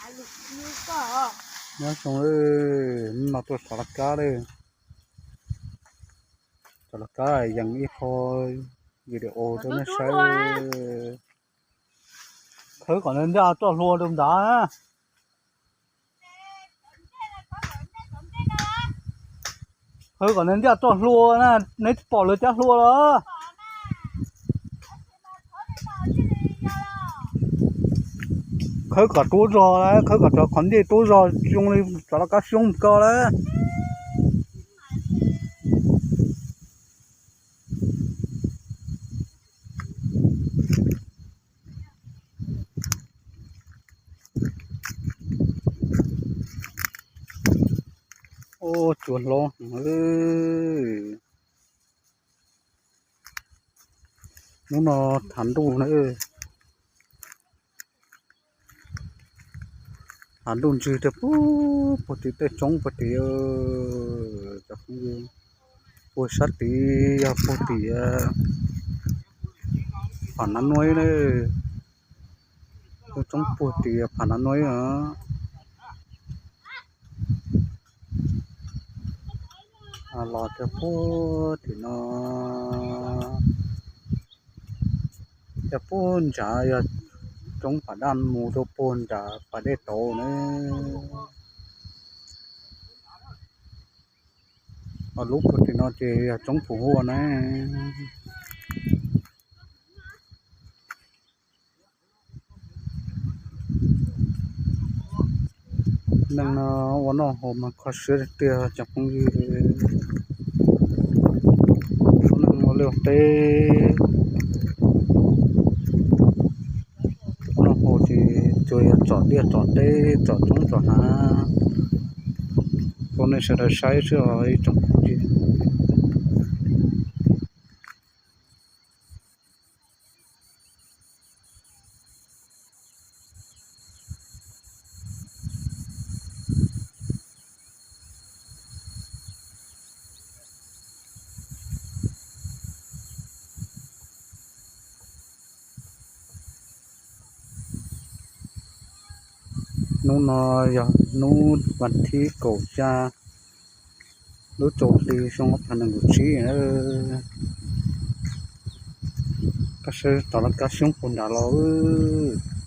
Nyob zoo, hnub no tuaj tov laj kab lawm. Tov laj kab yees ib qho video rau nej saib. Khawb kom nws ncaj tuaj hlua rau nrad. Khawb kom nws ncaj tuaj hlua na, neb tsis pom lawv cab hlua los. Khawb kom tuab zog lawm, khawb kom cov qhov ncej tuab zog zoo li tov laj kab xyoob ko lawm. Ub, cua hlob heev. Hnub no thav ntuj na, thav ntuj ntsig rau puag tim tej roob puag tim, cov phooj ywg, puag sab tid yog puag tim Pham Nav Nuaj na, tej roob puag tim Pham Nav Nuaj os. Los rau puag tim no, rau puag nrad yog roob Pham Daj mus rau puag nrad pas dej tauv na. Ho lub puag tim no ces yog roob Phu Huaj na. Neej no ua noj haus mas kho siab tiag tiag cov phooj ywg. Lub neej ua liaj teb, ua noj haus ces tsuas yog tsom liaj tsom teb, tsom roob tsom hav rau nej sawv daws saib xwb os ib tsoom phooj ywg. Hnub no yog hnub vas thib kaum xya, lub rau hli xyoo ob phav nees nkaum tsib. Koj saib tov laj kab xyoob puag nrad los.